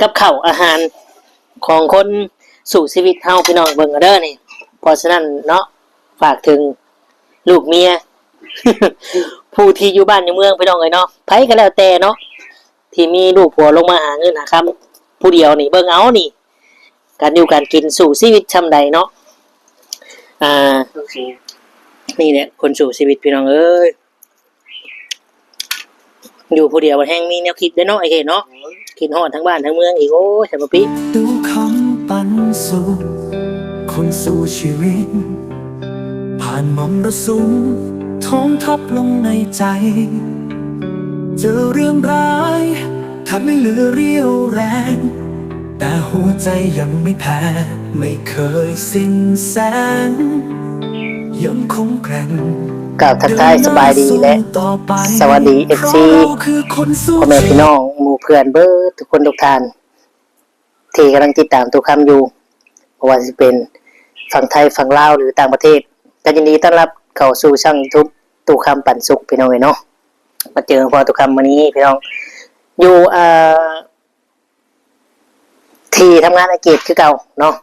ກັບເຂົ້າອາຫານຂອງຄົນສູ້ຊີວິດເຮົາ ພີ່ນ້ອງເບິ່ງເອົາເດີນີ້. ເພາະສະນັ້ນເນາະ ຝາກເຖິງລູກເມຍ ຜູ້ທີ່ຢູ່ບ້ານຢູ່ເມືອງ ພີ່ນ້ອງເອີຍເນາະ, ໃຜກໍແລ້ວແຕ່ເນາະ ທີ່ມີລູກຜົວລົງມາຫາເງິນຫາຄຳຜູ້ດຽວນີ້ ເບິ່ງເອົານີ້ ການຢູ່ການກິນສູ້ຊີວິດຊ່ຳໃດເນາະ. ອ່າ ນີ້ແຫຼະຄົນສູ້ຊີວິດ ພີ່ນ້ອງເອີຍ. ຢູ່ຜູ້ດຽວແຮ່ງມີແນວຄິດເດ້ເນາະ ອ້າຍເຂດເນາະ. ໂອ້ຍ ຄິດຮອດທັງບ້ານທັງເມືອງອີກ. ໂອ້ຍ ສາວປະປິ ຕູ້ຄຳປັນສຸກ ຄົນສູ້ຊີວິດ ຜ່ານມໍລະສຸມ ທອງທັບລົງໃນໃຈ ເຈີເລື່ອງຮ້າຍ ແທບໄມ່ເຫຼືອຣຽວແຮງ ແຕ່ຫົວໃຈຍັງໄມ່ແພ້ ໄມ່ເຄີຍສິ້ນແສງ ຍັງຄົງແກ່ງ. ກ່າວທັກທາຍສະບາຍດີ ແລະ ສະຫວັດດີ ເອັຟຊີ ພໍ່ແມ່ພີ່ນ້ອງ ໝູ່ເພື່ອນເບິດທຸກຄົນທຸກທ່ານ ທີ່ກຳລັງຕິດຕາມຕູ້ຄຳຢູ່ ບໍ່ວ່າຊິເປັນຝັ່ງໄທ ຝັ່ງລາວ ຫຼື ຕ່າງປະເທດ ກໍຍິນດີຕ້ອນຮັບເຂົ້າສູ່ຊ່ອງຢູທູບຕູ້ຄຳປັນສຸກ ພີ່ນ້ອງເອີຍເນາະ. ມາເຈີພໍ່ຕູ້ຄຳມື້ນີ້ ພີ່ນ້ອງ ຢູ່ ເອີ ທີ່ທຳງານອ້າຍເກດຄືເກົ່າເນາະ.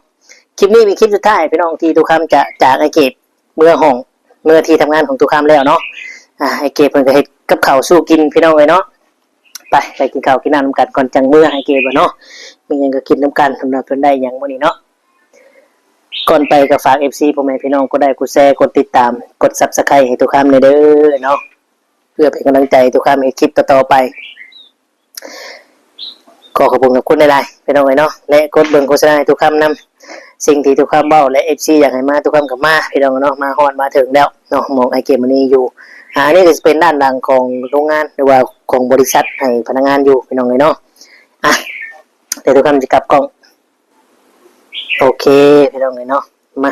ຄລິບນີ້ເປັນຄລິບສຸດທ້າຍ ພີ່ນ້ອງ ທີ່ຕູ້ຄຳຈະຈາກອ້າຍເກດເມືອຫ້ອງ ເມືອທີ່ທຳງານຂອງຕູ້ຄຳແລ້ວເນາະ. ອາ ອ້າຍເກດເພິ່ນກໍເຮັດກັບເຂົ້າສູ່ກິນ ພີ່ນ້ອງເອີຍເນາະ. ໄປ ໄປກິນເຂົ້າກິນນ້ຳນຳກັນກ່ອນ ຈັ່ງເມືອອ້າຍເກດວ່າເນາະ. ມີຫຍັງກໍກິນນຳກັນ ສຳລັບເພິ່ນໄດ້ຫຍັງມື້ນີ້ເນາະ. ກ່ອນໄປກໍຝາກ ເອັຟຊີ ພໍ່ແມ່ພີ່ນ້ອງ ກົດໄລ ກົດແຊ ກົດຕິດຕາມ ກົດ Subscribe ໃຫ້ຕູ້ຄຳແດ່ເດີເນາະ ເພື່ອເປັນກຳລັງໃຈຕູ້ຄຳເຮັດຄລິບຕໍ່ໆໄປ. ຂໍຂອບຄຸນຂອບຄຸນຫຼາຍໆ ພີ່ນ້ອງເອີຍເນາະ ແລະ ກົດເບິ່ງໂຄສະນາໃຫ້ຕູ້ຄຳນຳ. ສິ່ງທີ່ຕູ້ຄຳເວົ້າ ແລະ ເອັຟຊີ ຢາກໃຫ້ມາ ຕູ້ຄຳກໍມາ ພີ່ນ້ອງເນາະ. ມາຮອດມາເຖິງແລ້ວເນາະ ໝ່ອງອ້າຍເກດມະນີຢູ່. ອາ ອັນນີ້ກໍຊິເປັນດ້ານຫຼັງຂອງໂຮງງານ ຫຼືວ່າຂອງບໍລິສັດໃຫ້ພະນັກງານຢູ່ ພີ່ນ້ອງເອີຍເນາະ. ອາ ດຽວຕູ້ຄຳຊິກັບກ້ອງ. ໂອເຄ ພີ່ນ້ອງເອີຍເນາະ ມາ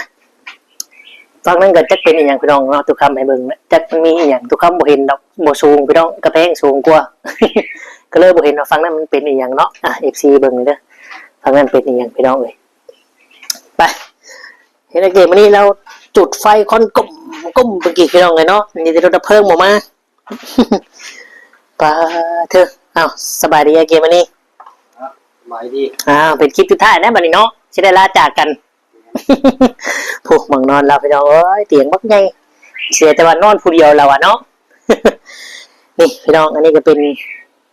ຝັ່ງນັ້ນກໍຈັກເປັນອີ່ຫຍັງ ພີ່ນ້ອງເນາະ. ຕູ້ຄຳໃຫ້ເບິ່ງນະ ຈັກມັນມີອີ່ຫຍັງ ຕູ້ຄຳບໍ່ເຫັນດອກ ບໍ່ສູງ ພີ່ນ້ອງ ກຳແພງສູງກວ່າ ກໍເລີຍບໍ່ເຫັນວ່າຝັ່ງນັ້ນມັນເປັນອີ່ຫຍັງເນາະ. ອາ ເອັຟຊີ ເບິ່ງເດີ ຝັ່ງນັ້ນເປັນອີ່ຫຍັງ ພີ່ນ້ອງເອີຍ. ໄປ ເຫັນອ້າຍເກດມະນີລາວຈຸດໄຟຄວັນກົມ ກົມເມື່ອກີ້ ພີ່ນ້ອງເອີຍເນາະ. ນີ້ແຕ່ລົດດັບເພີງບໍ່ມາ. ປາເທີ ເອົ້າ ສະບາຍດີອ້າຍເກດມະນີ. ສະບາຍດີ. ອ້າວ ເປັນຄລິບສຸດທ້າຍແລ້ວບັດນີ້ເນາະ ຊິໄດ້ລາຈາກກັນ. ໂອ້ ໝ່ອງນອນລາວ ພີ່ນ້ອງເອີຍ ຕຽງບັກໃຫຍ່ ເສຍແຕ່ວ່ານອນຜູ້ດຽວລາວອະເນາະ. ນີ້ພີ່ນ້ອງ ອັນນີ້ກໍເປັນ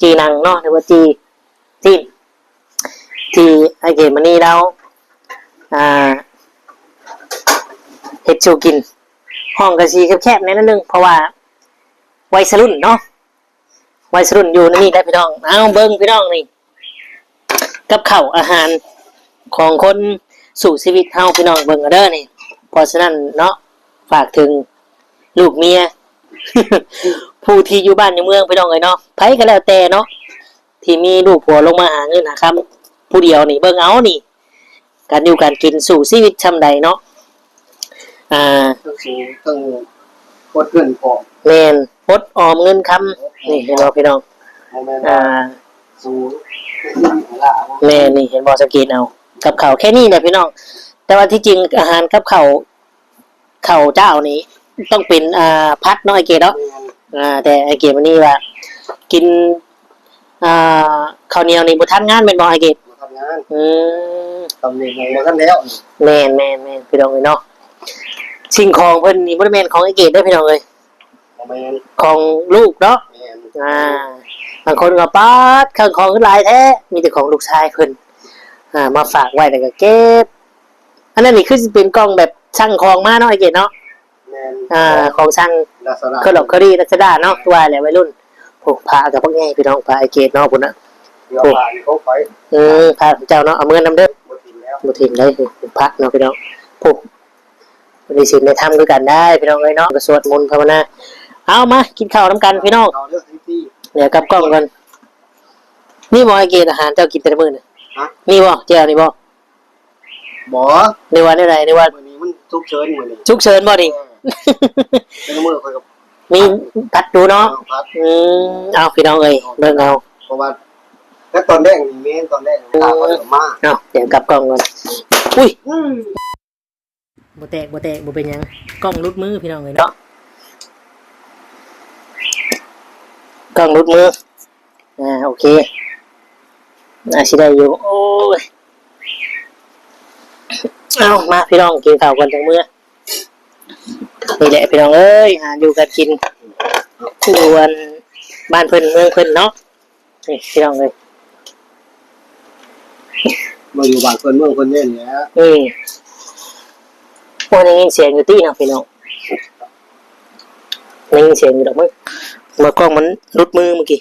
ຈີ່ໜັງເນາະ ຫຼືວ່າຈີ່ ຈີ່ ທີ່ອ້າຍເກດມະນີລາວ ອ່າ ເຮັດສູ່ກິນ. ຫ້ອງກໍຊິແຄບໆແດ່ໜ້ອຍໜຶ່ງ ເພາະວ່າໄວຊະລຸ້ນເນາະ ໄວຊະລຸ້ນຢູ່ໃນນີ້ແຫຼະພີ່ນ້ອງ. ເອົາ ເບິ່ງພີ່ນ້ອງນີ້ ກັບເຂົ້າອາຫານຂອງຄົນສູ້ຊີວິດເຮົາ ພີ່ນ້ອງເບິ່ງເອົາເດີນີ້. ເພາະສະນັ້ນເນາະ ຝາກເຖິງລູກເມຍ ຜູ້ທີ່ຢູ່ບ້ານຢູ່ເມືອງ ພີ່ນ້ອງເອີຍເນາະ, ໃຜກໍແລ້ວແຕ່ເນາະ ທີ່ມີລູກຜົວລົງມາຫາເງິນຫາຄຳຜູ້ດຽວນີ້ ເບິ່ງເອົານີ້ ການຢູ່ການກິນສູ້ຊີວິດຊ່ຳໃດເນາະ. ອ່າ ເຖິງສູງ ເຖິງອົດເງິນພ້ອມ. ແມ່ນ ອົດອອມເງິນຄຳ. ນີ້ເຫັນບໍ່ພີ່ນ້ອງ? ບໍ່ແມ່ນວ່າ ອ່າ ສູງ ແມ່ນ ນີ້ເຫັນບໍ່? ສັງເກດເອົາ ກັບເຂົ້າແຄ່ນີ້ແຫຼະພີ່ນ້ອງ. ແຕ່ວ່າທີ່ຈິງອາຫານກັບເຂົ້າ ເຂົ້າເຈົ້ານີ້ຕ້ອງເປັນ ອ່າ ຜັດເນາະ ອ້າຍເກດເນາະ. ແມ່ນ ອ່າ ແຕ່ອ້າຍເກດມື້ນີ້ວ່າກິນ ອ່າ ເຂົ້າໜຽວນີ້ບໍ່ທັນງານແມ່ນບໍ່ ອ້າຍເກດ? ບໍ່ທັນງານ. ອືມ ຕຳນີ້ຍັງບໍ່ທັນແລ້ວ. ແມ່ນໆໆ ພີ່ນ້ອງເອີຍເນາະ. ສິ່ງຂອງເພິ່ນນີ້ບໍ່ໄດ້ແມ່ນຂອງອ້າຍເກດເດີພີ່ນ້ອງເອີຍ, ບໍ່ແມ່ນ ຂອງລູກເນາະ. ແມ່ນ ອ່າ ບາງຄົນກໍປາດ ເຄື່ອງຂອງຄືຫຼາຍແທ້ ມີແຕ່ຂອງລູກຊາຍເພິ່ນ ອ່າ ມາຝາກໄວ້ແລ້ວກໍເກັບ. ອັນນັ້ນນີ້ຄືຊິເປັນກ່ອງແບບສັ່ງຂອງມາເນາະ ອ້າຍເກດເນາະ. ແມ່ນ ອ່າ ຂອງສັ່ງ ລາຊາດ້າ ເຄີລອກເຄີຣີ ລາຊາດ້າເນາະ. ແມ່ນ ວ່າແຫຼະໄວລຸ້ນ. ໂອ້ ພະກໍບັກໃຫຍ່ພີ່ນ້ອງ ພະອ້າຍເກດເນາະ ພຸ້ນນະ. ເອົາພະນີ້ຂອງຂ້ອຍ. ເອີ ພະເຈົ້າເນາະ ເອົາເມືອນຳເດີ. ບໍ່ຖິ້ມແລ້ວ ບໍ່ຖິ້ມໄດ້ ພະເນາະພີ່ນ້ອງ. ໂອ້ ໄດ້ສິນໄດ້ທຳຄືກັນໄດ໋ພີ່ນ້ອງເອີຍເນາະ, ກໍສວດມົນພາວະນາ. ເອົາ ມາກິນເຂົ້ານຳກັນພີ່ນ້ອງ. ເອົາເດີ ດຽວກັບກ້ອງກ່ອນ. ນີ້ບໍ່ ອ້າຍເກດ ອາຫານເຈົ້າກິນແຕ່ລະມື້ນະ? ຮະ? ນີ້ບໍ່ ແຈ່ວນີ້ບໍ່? ບໍ່ ຫຼືວ່າແນວໃດ ຫຼືວ່າມື້ນີ້ມັນສຸກເສີນ ມື້ນີ້ສຸກເສີນບໍ່ນີ້? ເອີ ແຕ່ລະມື້ຂ້ອຍກໍມີຜັດຢູ່ເນາະ. ເອີ ຜັດ. ອືມ ເອົາ ພີ່ນ້ອງເອີຍ ເບິ່ງເອົາ ເພາະວ່າ ແຕ່ຕອນແລງນີ້ແມ່ນ ຕອນແລງ ອືມ ເວລາຂ້ອຍກໍມາ. ເອົາ ດຽວກັບກ້ອງກ່ອນ. ອຸ້ຍ ອືມ ບໍ່ແຕກ ບໍ່ແຕກ ບໍ່ເປັນຫຍັງ. ກ້ອງຫຼຸດມືພີ່ນ້ອງເອີຍເນາະ ກ້ອງຫຼຸດມື. ອ່າ ໂອເຄ ອາດຊິໄດ້ຢູ່. ໂອ້ຍ ເອົາ ມາພີ່ນ້ອງ ກິນເຂົ້າກ່ອນຈັ່ງເມືອ. ນີ້ແຫຼະພີ່ນ້ອງເອີຍ ຫາຢູ່ກັນກິນ ຢູ່ອັນບ້ານເພິ່ນເມືອງເພິ່ນເນາະ. ນີ້ພີ່ນ້ອງເອີຍ ມາຢູ່ບ້ານເພິ່ນເມືອງເພິ່ນເດ້ນີ້ແຫຼະ. ອືມ ໂອ້ ໄດ້ຍິນສຽງຢູ່ຕິເນາະພີ່ນ້ອງ ໄດ້ຍິນສຽງຢູ່ດອກເບິ່ງ ເມື່ອກ້ອງມັນຫຼຸດມືເມື່ອກີ້.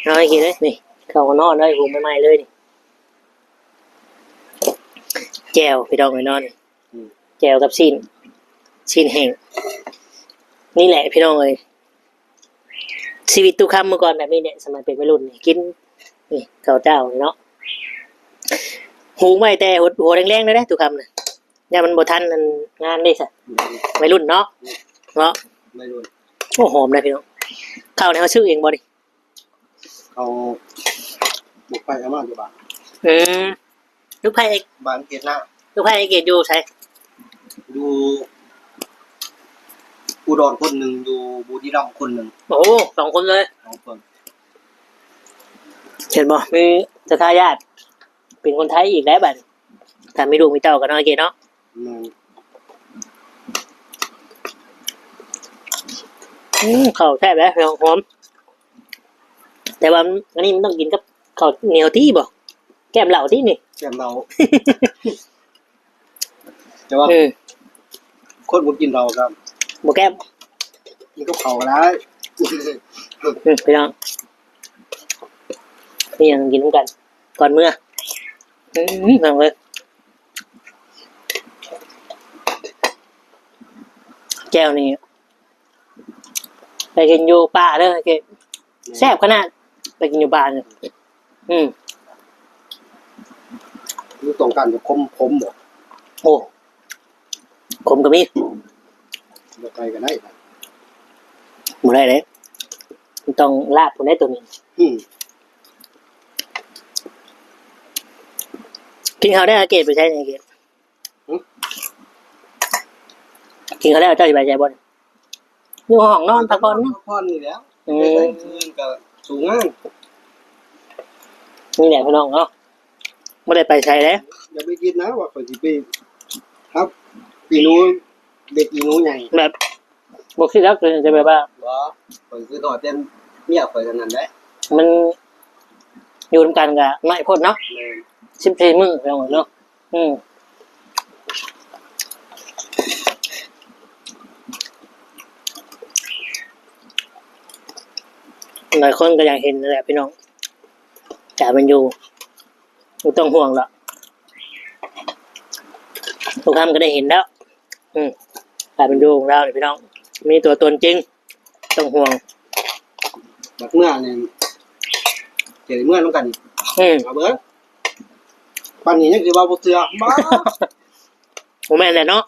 ເອົາໃຫ້ກິນເລີຍ ນີ້ ເຂົ້າຮ້ອນໆເລີຍ ຫຸງໃໝ່ໆເລີຍນີ້. ແຈ່ວພີ່ນ້ອງເອີຍເນາະ ນີ້ ອືມ ແຈ່ວກັບຊີ້ນ ຊີ້ນແຫ້ງ. ນີ້ແຫຼະພີ່ນ້ອງເອີຍ ຊີວິດຕຸຄຳເມື່ອກ່ອນແບບນີ້ແຫຼະ ສະໄໝເປັນໄວລຸ້ນນີ້ ກິນ ນີ້ ເຂົ້າເຈົ້ານີ້ເນາະ ຫຸງໄວ້ແຕ່ຫົວແລງໆເລີຍເດ້ຕຸຄຳນະ ຢ້ານມັນບໍ່ທັນອັນງານເດ້ຊະ. ອືມ ໄວລຸ້ນເນາະ ອືມ ເນາະ ໄວລຸ້ນ. ໂອ້ ຫອມເດ້ພີ່ນ້ອງ ເຂົ້ານີ້ເຮົາຊື້ເອງບໍ່ນີ້? ເຂົ້າລູກໄຜ່ເອົາມາຢູ່ບ້ານ. ອືມ ລູກໄຜ່ ບ້ານເຂດນາ. ລູກໄຜ່ເຂດຢູ່ໃສ? ຢູ່ອຸດອນຄົນໜຶ່ງ ຢູ່ບຸລີລຳຄົນໜຶ່ງ. ໂອ້ ສອງຄົນເລີຍ ສອງຄົນ. ເຫັນບໍ່ ມີສະທາຍາດເປັນຄົນໄທອີກແລ້ວບາດນີ້ ຖ້າມີລູກມີເຕົ້າກໍເນາະ ເກດເນາະ. ແມ່ນ. ອືມ ເຂົ້າແຊບເດ້ ຫອມ ແຕ່ວ່າອັນນີ້ມັນຕ້ອງກິນກັບເຂົ້າໜຽວຕິບໍ່? ແກ້ມເຫຼົ້າຕິນີ້? ແກ້ມເຫຼົ້າ ແຕ່ວ່າ ອືມ ຄົນບໍ່ກິນເຫຼົ້າກໍບໍ່ແກ້ມ ກິນກັບເຂົ້າກໍໄດ້. ອືມ ພີ່ນ້ອງ ມີຫຍັງກິນນຳກັນກ່ອນເມືອ. ອືມ ພີ່ນ້ອງເອີຍ ແຈ່ວນີ້ ໄປກິນຢູ່ປ່າເດີ ແຊບຂະໜາດ ໄປກິນຢູ່ປ່ານີ້. ອືມ ມັນຕ້ອງການຄວາມຂົມບໍ່? ໂອ້ ຂົມກໍມີ ບໍ່ໄປກໍໄດ້ ບໍ່ໄດ້ເດ້ ມັນຕ້ອງລາບພຸ້ນເດ້ໂຕນີ້. ອືມ ກິນເຂົ້າແລ້ວ ເກດໄປໃສນີ້ ເກດ? ຫຶ? ກິນເຂົ້າແລ້ວເຈົ້າຊິໄປໃສບໍ່? ຢູ່ຫ້ອງນອນພັກຜ່ອນເນາະ ພັກຜ່ອນນີ້ແຫຼ້ວ. ອືມ ໄປໃສມື້ອື່ນກໍສູ້ງານ. ນີ້ແຫຼະພີ່ນ້ອງເນາະ ບໍ່ໄດ້ໄປໃສເດ້. ຢ່າໄປຄິດນະວ່າຂ້ອຍຊິໄປຫາປີ້ໜູ ເດັກອີ່ໜູໃຫຍ່ ແບບ ບໍ່ຄິດແລ້ວ ຈະແບບວ່າ ບໍ່ ຂ້ອຍຄືຮອດແຕ່ເມຍຂ້ອຍເທົ່ານັ້ນແຫຼະ ມັນຢູ່ນຳກັນກໍໜ້ອຍໂພດເນາະ. ແມ່ນ ສິບສີ່ມື້ພີ່ນ້ອງເນາະ. ອືມ ຫຼາຍຄົນກໍຢາກເຫັນນັ້ນແຫຼະພີ່ນ້ອງ ການເປັນຢູ່ບໍ່ຕ້ອງຫ່ວງດອກ ທຸກທ່ານກໍໄດ້ເຫັນແລ້ວ. ອືມ ການເປັນຢູ່ຂອງລາວນີ້ພີ່ນ້ອງ ມີຕົວຕົນຈິງ ຕ້ອງຫ່ວງ. ບັດເມື່ອນີ້ ຈະໄດ້ເມື່ອນຳກັນ. ອືມ ເອົາເບິ່ງ ປານນີ້ຍັງຊິເວົ້າບໍ່ເຊື່ອ ບໍ່ແມ່ນແຫຼະເນາະ.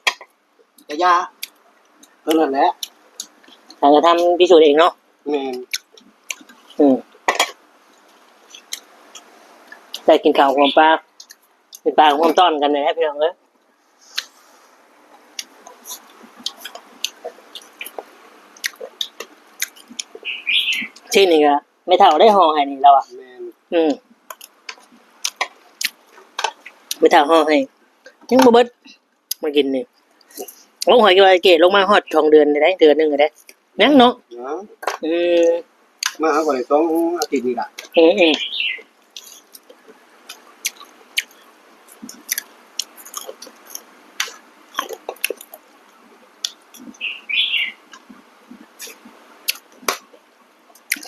ກະຢ່າ ເທົ່ານັ້ນແຫຼະ ການກະທຳພິສູດເອງເນາະ. ແມ່ນ. ອືມ ໄດ້ກິນເຂົ້າຮ່ວມປາ ກິນປາຮ່ວມຕ້ອນກັນນີ້ແຫຼະພີ່ນ້ອງເອີຍ. ຊີ້ນນີ້ກະແມ່ເຖົ້າໄດ້ຫໍ່ໃຫ້ນີ້ລາວວ່າ. ແມ່ນ. ອືມ ແມ່ເຖົ້າຫໍ່ໃຫ້ ຍັງບໍ່ເບິດ. ມາກິນນີ້ ໂອ້ ຂ້ອຍວ່າເກດລົງມາຮອດສອງເດືອນແລ້ວເດ້ ເດືອນໜຶ່ງແລ້ວເດ້ ຍັງເນາະ. ຍັງ. ອືມ ມາຫາກໍໄດ້ສອງອາທິດນີ້ລະ. ອືມ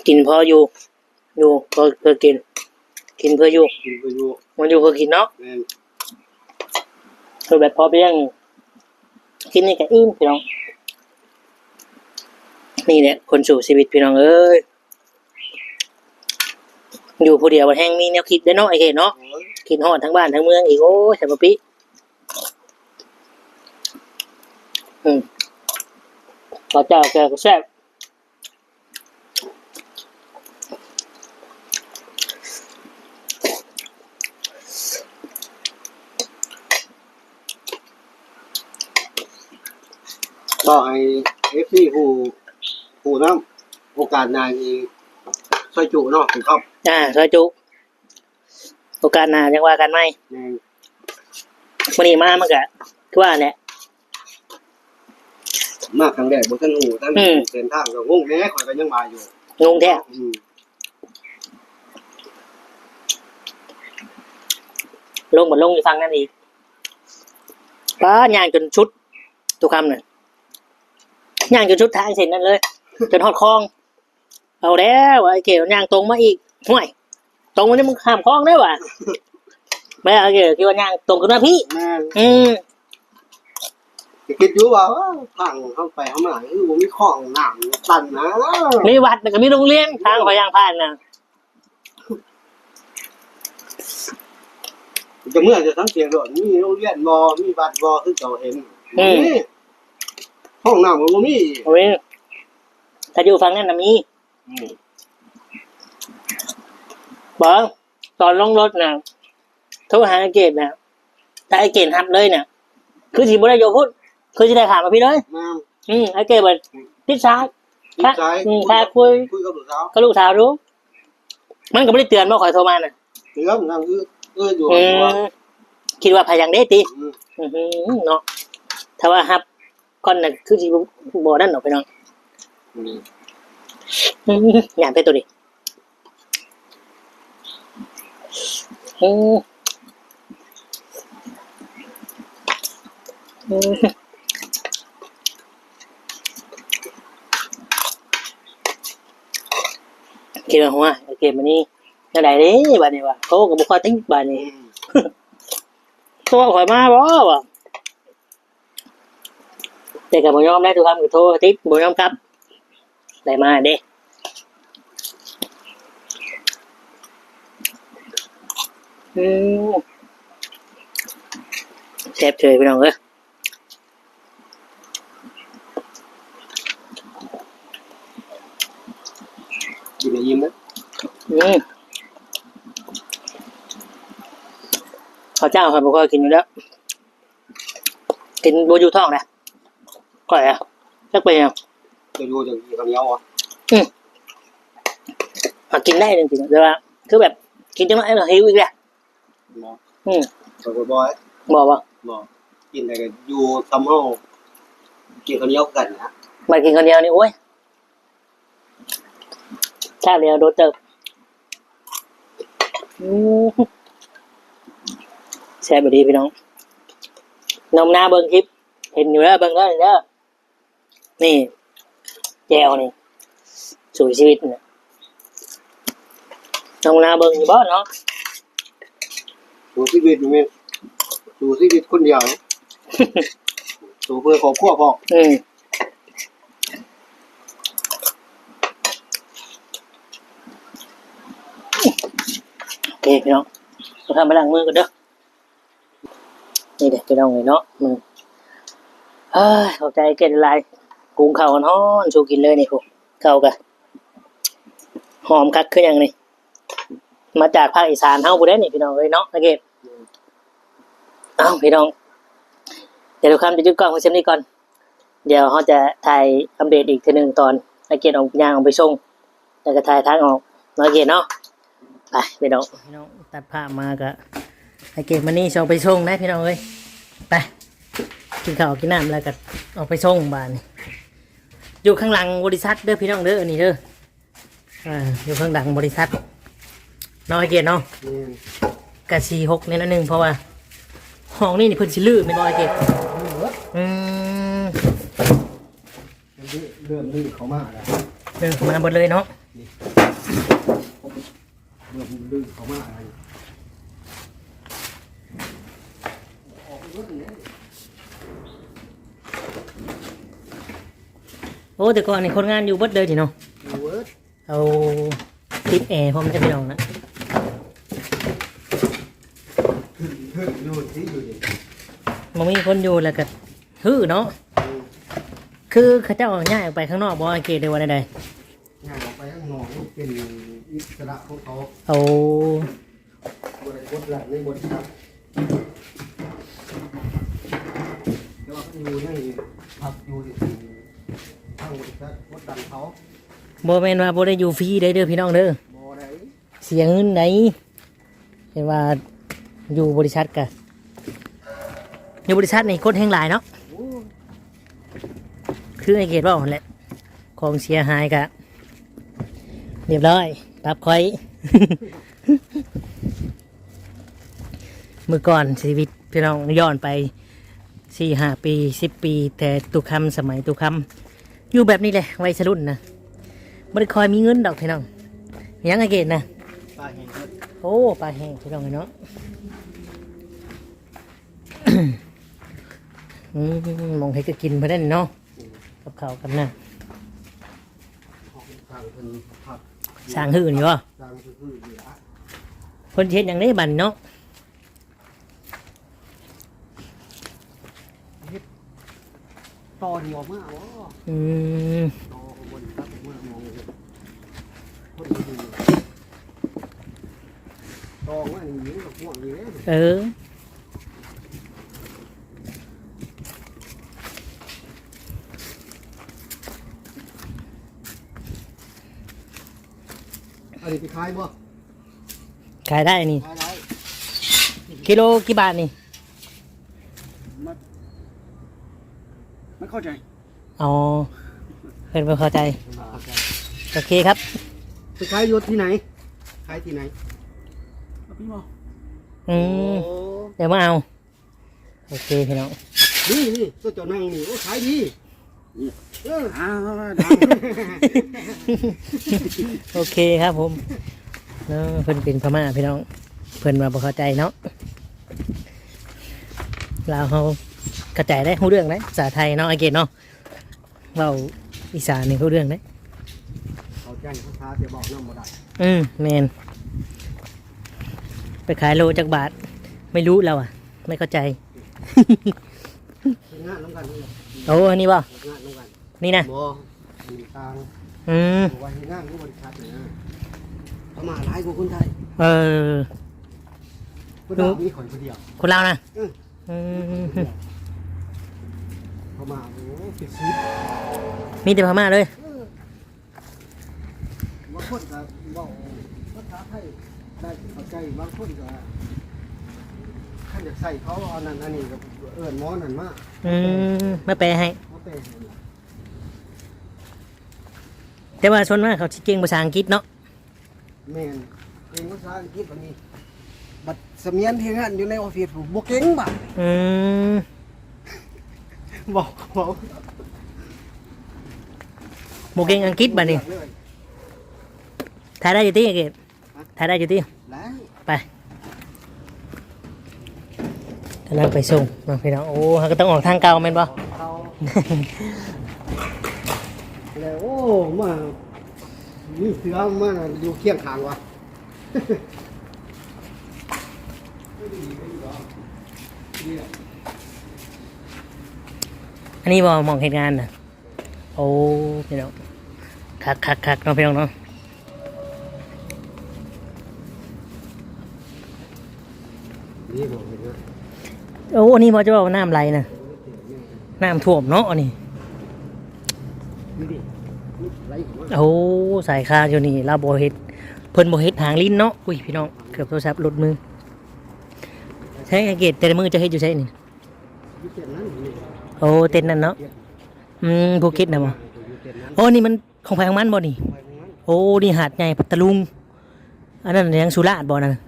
ໆ ກິນພໍຢູ່. ຢູ່ ເພື່ອ ເພື່ອກິນ ກິນເພື່ອຢູ່ ກິນເພື່ອຢູ່ ມັນຢູ່ເພື່ອກິນເນາະ. ແມ່ນ. ຄືແບບພໍພຽງ ກິນນີ້ກະອີ່ມພີ່ນ້ອງ. ນີ້ແຫຼະຄົນສູ້ຊີວິດພີ່ນ້ອງເອີຍ ຢູ່ຜູ້ດຽວແຮ່ງມີແນວຄິດເດ້ເນາະ ໄອ້ເຂດເນາະ. ໂອ້ຍ ຄິດຮອດທັງບ້ານທັງເມືອງອີກ ໂອ້ຍ ສາມປີ. ອືມ ເຂົ້າເຈົ້າແກງກໍແຊບ. ກໍໃຫ້ເອັຟຊີຮູ້ ຮູ້ນຳ ໂອກາດໜ້ານີ້ ຊອຍຈຸເນາະ ເປັນຄຳ ອ່າ ຊອຍຈຸ. ໂອກາດໜ້າຈັ່ງວ່າກັນໃໝ່. ແມ່ນ. ມື້ນີ້ມາມັນກະຄືວ່າແຫຼະ ມາຄັ້ງແລກບໍ່ທັນຮູ້ ທັນ ອືມ ເສັ້ນທາງກໍງົງແດ່ ຂ້ອຍກໍຍັງວ່າຢູ່ ງົງແທ້. ອືມ ລົງ ບັດລົງຢູ່ຝັ່ງນັ້ນອີກ ປ້າ ຍ່າງຈົນສຸດ ຕຸຄຳນະ ຍ່າງຈົນສຸດທາງເສັ້ນນັ້ນເລີຍ ຈົນຮອດຄອງ. ເອົາແລ້ວ ໄອ້ເກດຍ່າງຕົງມາອີກ ຫ້ວຍ ຕົງມານີ້ມຶງຂ້າມຄອງເດີ້ຫວາ. ແມ່ນ ໄອ້ເກດຄິດວ່າຍ່າງຕົງຂຶ້ນມາພີ້. ແມ່ນ. ອືມ ກໍຄິດຢູ່ວ່າ ເອີ ທາງເຮົາໄປເຮົາມາຄືບໍ່ມີຄອງ ນ້ຳຕັນນະ. ມີວັດ ແລ້ວກໍມີໂຮງຮຽນ ທາງຂ້ອຍຍ່າງຜ່ານນະ. ຈະເມືອຈະສັງເກດໂລດ ມີໂຮງຮຽນບໍ່ ມີວັດບໍ່ ຄືເຈົ້າເຫັນ. ອືມ ມີ ຫ້ອງນ້ຳກໍບໍ່ມີ. ໂອ້ຍ ຖ້າຢູ່ຝັ່ງນັ້ນນະມີ. ອືມ ບໍ່ ຕອນລົງລົດນະ ໂທຫາອ້າຍເກດນະ ຖ້າອ້າຍເກດຮັບເລີຍນະ ຄືຊິບໍ່ໄດ້ຢູ່ພຸ້ນ ຄືຊິໄດ້ຂ້າມມາພີ້ເລີຍ. ແມ່ນ. ອືມ ອ້າຍເກດບັດຕິດສາຍ ຕິດສາຍ ອືມ ຖ້າຄຸຍ ຄຸຍກັບລູກສາວ ກັບລູກສາວດູ. ມັນກໍບໍ່ໄດ້ເຕືອນບໍ່ ຂ້ອຍໂທມານະ? ເຕືອນ ນັ້ນຄື ເອີ ຢູ່ ອືມ ຄິດວ່າໃຜຫຍັງເດ້ຕິ. ອືມ ອືມ ເນາະ ຖ້າວ່າຮັບກ່ອນນະ ຄືຊິບໍ່ ບໍ່ນັ້ນດອກພີ່ນ້ອງ. ອືມ ອືມ ຢ້ານແທ້ໂຕນີ້. ອືມ ອືມ ເກມຫົວ ເກມອັນນີ້ ແນວໃດເດ້ບາດນີ້ວະ? ໂຕກໍບໍ່ຄ່ອຍຕິດບາດນີ້. ອືມ ໂຕຂ້ອຍມາບໍ່ວະ? ແຕ່ກໍບໍ່ຍອມໄດ້ ທຸກຄຳກໍໂທຕິດ ບໍ່ຍອມກັບ ໄດ້ມາເດ້. ອືມ ແຊບເຊີຍພີ່ນ້ອງເອີຍ. ກິນໃຫ້ອີ່ມເດີ. ອືມ ເຂົ້າເຈົ້າຂ້ອຍບໍ່ຄ່ອຍກິນຢູ່ແລ້ວ ກິນບໍ່ຢູ່ທ້ອງນະ ຂ້ອຍອະ ຈັກເປັນຫຍັງ. ຈະຢູ່ ຈະກິນເຂົ້າໜຽວຫວາ? ອືມ ຫາກິນໄດ້ຈິງໆ ແຕ່ວ່າ ຄືແບບ ກິນຈັກໜ້ອຍແລ້ວຫິວອີກແລ້ວ. ບໍ່ ອືມ ຂ້ອຍບໍ່ ບໍ່ ບໍ່ ບໍ່ ບໍ່ ກິນໄດ້ກໍຢູ່ສ່ຳເຮົາ ກິນເຂົ້າໜຽວຄືກັນນະ. ມາກິນເຂົ້າໜຽວນີ້ ໂອ້ຍ ຊາດແລ້ວໂດນເຕີບ. ອືມ ແຊບອີ່ຫຼີພີ່ນ້ອງ ນຳໜ້າເບິ່ງຄລິບ ເຫັນຢູ່ເດີ ເບິ່ງເດີ ນີ້ ແຈ່ວນີ້ ສູ້ຊີວິດນີ້ ນ້ອງນາເບິ່ງຢູ່ບໍ່ເນາະ? ສູ້ຊີວິດນີ້ແມ່ນສູ້ຊີວິດຄົນດຽວ ສູ້ເພື່ອຄອບຄົວພ້ອມ. ອືມ ໂອເຄ ພີ່ນ້ອງ ເຮົາທຳມາລ້າງມືກັນເດີ. ນີ້ເດ້ພີ່ນ້ອງເອີຍເນາະ ອືມ ເອີຍ ຂອບໃຈເກດຫຼາຍ ກຸງເຂົ້າຮ້ອນໆສູ່ກິນເລີຍນີ້ພຸ້ນ ເຂົ້າກະຫອມຄັກຄືຫຍັງນີ້ ມາຈາກພາກອີສານເຮົາພຸ້ນເດ້ນີ້ພີ່ນ້ອງເອີຍເນາະ ອາເກດ. ເອົ້າ ພີ່ນ້ອງ ດຽວທຸກຄຳຈະຢຸດກ້ອງພຽງສ່ຳນີ້ກ່ອນ ດຽວເຮົາຈະຖ່າຍອັບເດດອີກເທື່ອໜຶ່ງຕອນອາເກດອອກ ຍ່າງອອກໄປສົ່ງ ແລ້ວກໍຖ່າຍທາງອອກເນາະ ເກດເນາະ. ໄປພີ່ນ້ອງ ພີ່ນ້ອງ ຕັດພາບມາກໍໃຫ້ເກດມານີ້ຊິອອກໄປສົ່ງໄດ໋ພີ່ນ້ອງເອີຍ. ໄປກິນເຂົ້າກິນນ້ຳແລ້ວກໍອອກໄປສົ່ງບາດນີ້ ຢູ່ຂ້າງຫຼັງບໍລິສັດເດີພີ່ນ້ອງເດີ ອັນນີ້ເດີ ອ່າ ຢູ່ຂ້າງຫຼັງບໍລິສັດເນາະ ໃຫ້ເກດເນາະ. ແມ່ນ ກະຊິຮົກແດ່ໜ້ອຍໜຶ່ງ ເພາະວ່າຫ້ອງນີ້ນີ້ເພິ່ນຊິຮື້ແມ່ນບໍ່ ໃຫ້ເກດ? ອືມ ເລີ່ມຮື້ເຂົ້າມາແລ້ວ ເລີ່ມເຂົ້າມາເບິດເລີຍເນາະ ນີ້ ເລີ່ມຮື້ເຂົ້າມາແລ້ວ. ໂອ້ ແຕ່ກ່ອນນີ້ຄົນງານຢູ່ເບິດເລີຍຕິເນາະ? ຢູ່ເບິດ. ເອົາ ຕິດແອພ້ອມເດີພີ່ນ້ອງນະ ບໍ່ມີຄົນຢູ່ແລ້ວກໍຮື້ເນາະ. ອືມ ຄືເຂົາເຈົ້າຍ້າຍອອກໄປຂ້າງນອກບໍ່ ອ້າຍເກດ ຫຼືວ່າແນວໃດ? ຍ້າຍອອກໄປຂ້າງນອກ ເປັນອິດສະຫຼະຂອງເຂົາ. ໂອ້ ບໍ່ໄດ້ກົດດັນໃນບໍລິສັດ ແຕ່ວ່າຄັນຢູ່ໃນ ພັກຢູ່ໃນທາງບໍລິສັດກົດດັນເຂົາ. ບໍ່ແມ່ນວ່າບໍ່ໄດ້ຢູ່ຟຣີໄດ໋ເດີພີ່ນ້ອງເດີ ບໍ່ໄດ້ ເສຍເງິນໄດ໋. ເຫັນວ່າຢູ່ບໍລິສັດກະ ຢູ່ບໍລິສັດນີ້ຄົນແຮ່ງຫຼາຍເນາະ. ໂອ້ ຄືໄອ້ເກດເວົ້າຫັ້ນແຫຼະ ຂອງເສຍຫາຍກະຮຽບຮ້ອຍ ປັບຂ້ອຍ. ມື້ກ່ອນຊີວິດພີ່ນ້ອງ ຍ້ອນໄປສີ່ຫ້າປີ ສິບປີ ແຕ່ຕຸຄຳ ສະໄໝຕຸຄຳ ຢູ່ແບບນີ້ແຫຼະ ໄວສະລຸ້ນນະ ບໍ່ໄດ້ຄ່ອຍມີເງິນດອກພີ່ນ້ອງ. ຫຍັງໄອ້ເກດນະ? ປາແຫ້ງ. ໂອ້ ປາແຫ້ງພີ່ນ້ອງເອີຍເນາະ. ອືມ ໝ່ອງເຮັດກະກິນເພິ່ນນັ້ນເນາະ ກັບເຂົ້າກັບນ້ຳ. ສ້າງເພິ່ນພັກ ສ້າງຮືນີ້ບໍ່? ສ້າງຮືນີ້ລະ. ເພິ່ນຊິເຮັດຫຍັງເດ້ບັດນີ້ເນາະ? ເຮັດຕໍ່ນີ້ອອກມາບໍ່? ອືມ ຕໍ່ຂ້າງບົນຕັດອອກມາມອງເຫັນຄົນຢູ່ ຕໍ່ວ່ານີ້ມັນກໍພວກນີ້ແຫຼະ. ເອີ ອັນນີ້ໄປຂາຍບໍ່? ຂາຍໄດ້ນີ້ ຂາຍໄດ້. ກິໂລກີ່ບາດນີ້? ມັນ ມັນເຂົ້າໃຈ. ອໍ ເພິ່ນບໍ່ເຂົ້າໃຈ. ອ່າ ໂອເຄຄັບ. ໄປຂາຍຢູ່ທີ່ໄຫນ? ຂາຍທີ່ໄຫນ? ອືມ ໂອ້ ດຽວມາເອົາ. ໂອເຄພີ່ນ້ອງ ນີ້ ນີ້ ຕົວເຈົ້ານັ່ງນີ້ ໂອ້ ຂາຍດີ. ເອີ ອ່າ ໂອເຄຄັບຜົມເນາະ. ເພິ່ນເປັນພະມ້າພີ່ນ້ອງ ເພິ່ນວ່າບໍ່ເຂົ້າໃຈເນາະ. ລາວເຮົາເຂົ້າໃຈໄດ໋ ຮູ້ເລື່ອງໄດ໋ ພາສາໄທເນາະ ໄອ້ເກດເນາະ. ເວົ້າອີສານນີ້ຮູ້ເລື່ອງເດ້. ເຂົ້າໃຈພາສາແຕ່ເວົ້ານຳບໍ່ໄດ້. ອືມ ແມ່ນ. ໄປຂາຍໂລຈັກບາດ? ໄມ່ຮູ້ລາວອະ ໄມ່ເຂົ້າໃຈ. ເຮັດງານນຳກັນນີ້ແຫຼະ. ໂອ້ ອັນນີ້ບໍ່? ເຮັດງານນຳກັນ. ນີ້ນະ? ບໍ່ ອັນນີ້ຕ່າງ. ອືມ ວ່າເຮັດງານຢູ່ບໍລິສັດນີ້ນະ ພະມ້າຫຼາຍກວ່າຄົນໄທ. ເອີ ຄົນລາວມີຂ້ອຍຜູ້ດຽວ. ຄົນລາວນະ? ເອີ. ອືມ ພະມ້າ ໂອ້ ເປັນສິບ ມີແຕ່ພະມ້າເລີຍ. ເອີ ບາງຄົນກໍເວົ້າພາສາໄທໄດ້ ເຂົ້າໃຈ, ບາງຄົນກໍຄັນຢາກໃຊ້ເຂົາອັນນັ້ນອັນນີ້ ກໍເອີ້ນໝໍນັ້ນມາ. ອືມ ມາແປໃຫ້ ມາແປໃຫ້. ແຕ່ວ່າສ່ວນມາກເຂົາຊິເກັ່ງພາສາອັງກິດເນາະ. ແມ່ນ ເກັ່ງພາສາອັງກິດບັດນີ້ ບັດສະໝຽນເຮັດງານຢູ່ໃນອອບຟິດ ບໍ່ເກັ່ງບາດ. ອືມ ບອກເຂົາ ບໍ່ເກັ່ງອັງກິດບັດນີ້. ຖ່າຍໄດ້ຢູ່ຕິ ເກດ? ຖ່າຍໄດ້ຢູ່ຕິ? ໄດ້. ໄປ ກຳລັງໄປສົ່ງເນາະພີ່ນ້ອງ. ໂອ້ ເຮົາກໍຕ້ອງອອກທາງເກົ່າແມ່ນບໍ່? ເກົ່າ ແລ້ວ ໂອ້ ມາ ມີເສືອມາຢູ່ຄຽງຂ້າງວະ. ອັນນີ້ບໍ່ ໝ່ອງເຮັດງານນະ? ໂອ້ ພີ່ນ້ອງ ຄັກໆໆເນາະ ພີ່ນ້ອງເນາະ. ນີ້ບໍ່ເຫັນນະ. ໂອ້ ອັນນີ້ບໍ່ ຈະເວົ້ານ້ຳໄຫຼນະ ນ້ຳຖ້ວມເນາະອັນນີ້. ນີ້ດິ ນີ້ໄຫຼເຂົ້າມາ. ໂອ້ ສາຍຄາຢູ່ນີ້ລາວບໍ່ເຮັດ ເພິ່ນບໍ່ເຮັດທາງລິນເນາະ. ອຸ້ຍ ພີ່ນ້ອງ ເກືອບໂທລະສັບຫຼຸດມື. ໃຊ້ໄອ້ເກດ ແຕ່ລະມື້ເຈົ້າເຮັດຢູ່ໃສນີ້? ຢູ່ເຕັນນັ້ນນີ້. ໂອ້ ເຕັນນັ້ນເນາະ. ອືມ ພູເກັດນະບໍ່? ຢູ່ເຕັນນັ້ນ. ໂອ້ ນີ້ມັນ ຂອງໃຜຂອງມັນບໍ່ນີ້? ຂອງໃຜຂອງມັນ. ໂອ້ ນີ້ຫາດໃຫຍ່ ພັດທະລຸງ ອັນນັ້ນຫຍັງ ສຸລາດບໍ່ນັ້ນ? ເອີ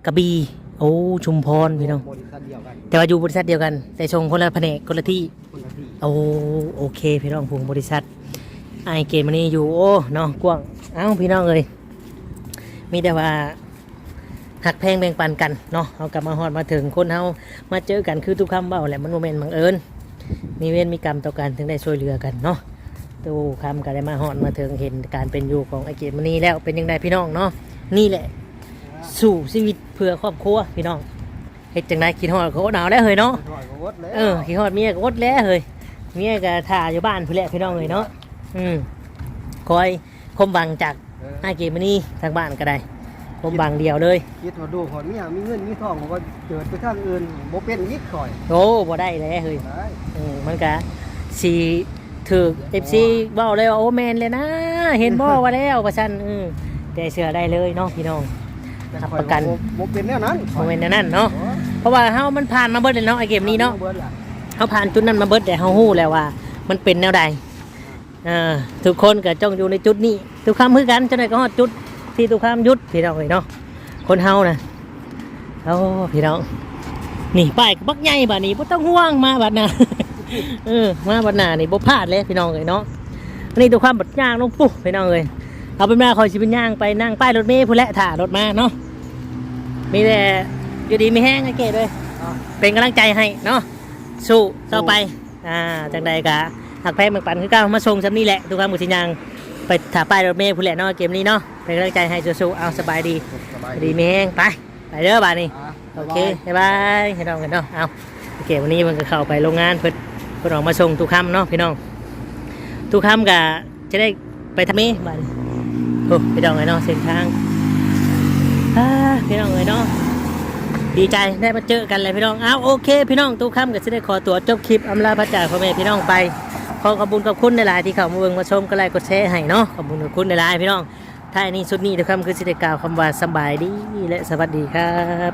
ກະບີ່. ໂອ້ ຊຸມພອນ ພີ່ນ້ອງ ບໍລິສັດດຽວກັນ ແຕ່ວ່າຢູ່ບໍລິສັດດຽວກັນ ແຕ່ສົ່ງຄົນລະພະແນກ ຄົນລະທີ່ ຄົນລະທີ່. ໂອ້ ໂອເຄ ພີ່ນ້ອງ ຜູ້ບໍລິສັດ ອ້າຍເກດມະນີຢູ່. ໂອ້ ເນາະ ກວ້າງ. ເອົ້າ ພີ່ນ້ອງເອີຍ ມີແຕ່ວ່າ ຮັກແພງແບ່ງປັນກັນເນາະ. ເຮົາກໍມາຮອດມາເຖິງ ຄົນເຮົາມາເຈີກັນ ຄືຕຸຄຳເວົ້າແຫຼະ ມັນບໍ່ແມ່ນບັງເອີນ ມີເວນມີກຳຕໍ່ກັນ ຈຶ່ງໄດ້ຊ່ວຍເຫຼືອກັນເນາະ. ຕູ້ຄຳກໍໄດ້ມາຮອດມາເຖິງ ເຫັນການເປັນຢູ່ຂອງອ້າຍເກດມະນີແລ້ວ ເປັນຈັ່ງໃດພີ່ນ້ອງເນາະ? ນີ້ແຫຼະ ສູ້ຊີວິດເພື່ອຄອບຄົວພີ່ນ້ອງ. ເຮັດຈັ່ງໃດ ຄິດຮອດກໍອົດເອົາແຫຼະເຮີ້ຍເນາະ. ຄິດຮອດກໍອົດແຫຼະ. ເອີ ຄິດຮອດເມຍກໍອົດແຫຼະເຮີ້ຍ ເມຍກໍຖ້າຢູ່ບ້ານພຸ້ນແຫຼະພີ່ນ້ອງເອີຍເນາະ. ອືມ ຄອຍ ຄວາມຫວັງຈາກ ເອີ ອ້າຍເກດມະນີ ທາງບ້ານກໍໄດ້ ຄວາມຫວັງດຽວເລີຍ. ຄິດຮອດລູກຮອດເມຍ ມີເງິນມີທອງ ວ່າເຈີໄປທາງອື່ນບໍ່ເປັນອີກຂ້ອຍ. ໂອ້ ບໍ່ໄດ້ແຫຼະເຮີ້ຍ. ບໍ່ໄດ້. ເອີ ມັນກະຊິຖືກເອັຟຊີເວົ້າແລ້ວວ່າ ໂອ້ ແມ່ນແລ້ວນາ ເຫັນບໍ່ວ່າແລ້ວ ວ່າຊັ້ນ. ເອີ ແຕ່ເຊື່ອໄດ້ເລີຍເນາະພີ່ນ້ອງ. ຮັບປະກັນ ບໍ່ ບໍ່ເປັນແນວນັ້ນ ບໍ່ແມ່ນແນວນັ້ນເນາະ ເອີ ເພາະວ່າເຮົາມັນຜ່ານມາເບິດແລ້ວເນາະ ໄອ້ເກມນີ້ເນາະ ຜ່ານມາເບິດແລ້ວ ເຮົາຜ່ານຈຸດນັ້ນມາເບິດແລ້ວ ເຮົາຮູ້ແລ້ວວ່າມັນເປັນແນວໃດ. ອ່າ ທຸກຄົນກໍຕ້ອງຢູ່ໃນຈຸດນີ້ ຕຸຄຳຄືກັນ ຈັກໜ້ອຍກໍຮອດຈຸດທີ່ຕຸຄຳຢຸດ ພີ່ນ້ອງເອີຍເນາະ ຄົນເຮົານະ. ໂອ້ ພີ່ນ້ອງ ນີ້ປ້າຍກໍບັກໃຫຍ່ບາດນີ້ ບໍ່ຕ້ອງຫ່ວງ ມາບາດໜ້າ ເອີ ມາບາດໜ້ານີ້ບໍ່ພາດເລີຍ ພີ່ນ້ອງເອີຍເນາະ. ອັນນີ້ຕຸຄຳບັດຍ່າງລົງປຸ້ນ ພີ່ນ້ອງເອີຍ ເອົາເປັນວ່າຂ້ອຍຊິໄປຍ່າງໄປນັ່ງປ້າຍລົດເມພຸ້ນແຫຼະ ຖ້າລົດມາເນາະ. ມີແຕ່ຢູ່ດີມີແຮງ ໄອ້ເກດເອີຍ ເປັນກຳລັງໃຈໃຫ້ເນາະ ສູ້ຕໍ່ໄປ. ອ່າ ຈັ່ງໃດກະຮັກແພງແບ່ງປັນຄືເກົ່າ ມາສົ່ງຊ່ຳນີ້ແຫຼະ ຕຸຄຳກໍຊິຍ່າງໄປຖ້າປ້າຍລົດເມພຸ້ນແຫຼະເນາະ ເກມນີ້ເນາະ ເປັນກຳລັງໃຈໃຫ້ສູ້ໆ ເອົາ ສະບາຍດີ ສະບາຍດີ ດີມີແຮງ ໄປ ໄປເດີບາດນີ້ ໂອເຄ ບາຍບາຍ ພີ່ນ້ອງເອີຍເນາະ. ເອົາ ໂອເຄ ວັນນີ້ເພິ່ນກໍເຂົ້າໄປໂຮງງານ ເພິ່ນ ເພິ່ນອອກມາສົ່ງຕຸຄຳເນາະ ພີ່ນ້ອງ ຕຸຄຳກໍ ຈະໄດ້ໄປທາງເມບາດນີ້ ໂອ້ ພີ່ນ້ອງເອີຍເນາະ ເສັ້ນທາງ ອ່າ ພີ່ນ້ອງເອີຍເນາະ ດີໃຈໄດ້ມາເຈີກັນແຫຼະ ພີ່ນ້ອງ. ເອົາ ໂອເຄ ພີ່ນ້ອງ ຕຸຄຳກໍຊິໄດ້ຂໍຕົວຈົບຄລິບ ອຳລາພາຈາກພໍ່ແມ່ພີ່ນ້ອງໄປ. ຂໍຂອບຄຸນຂອບຄຸນຫຼາຍໆ ທີ່ເຂົ້າມາເບິ່ງມາຊົມ ກົດໄລກົດແຊໃຫ້ເນາະ ຂອບຄຸນຂອບຄຸນຫຼາຍໆ ພີ່ນ້ອງ. ທ້າຍນີ້ສຸດນີ້ ຕຸຄຳຄືຊິໄດ້ກ່າວຄຳວ່າ ສະບາຍດີ ແລະ ສະຫວັດດີຄັບ.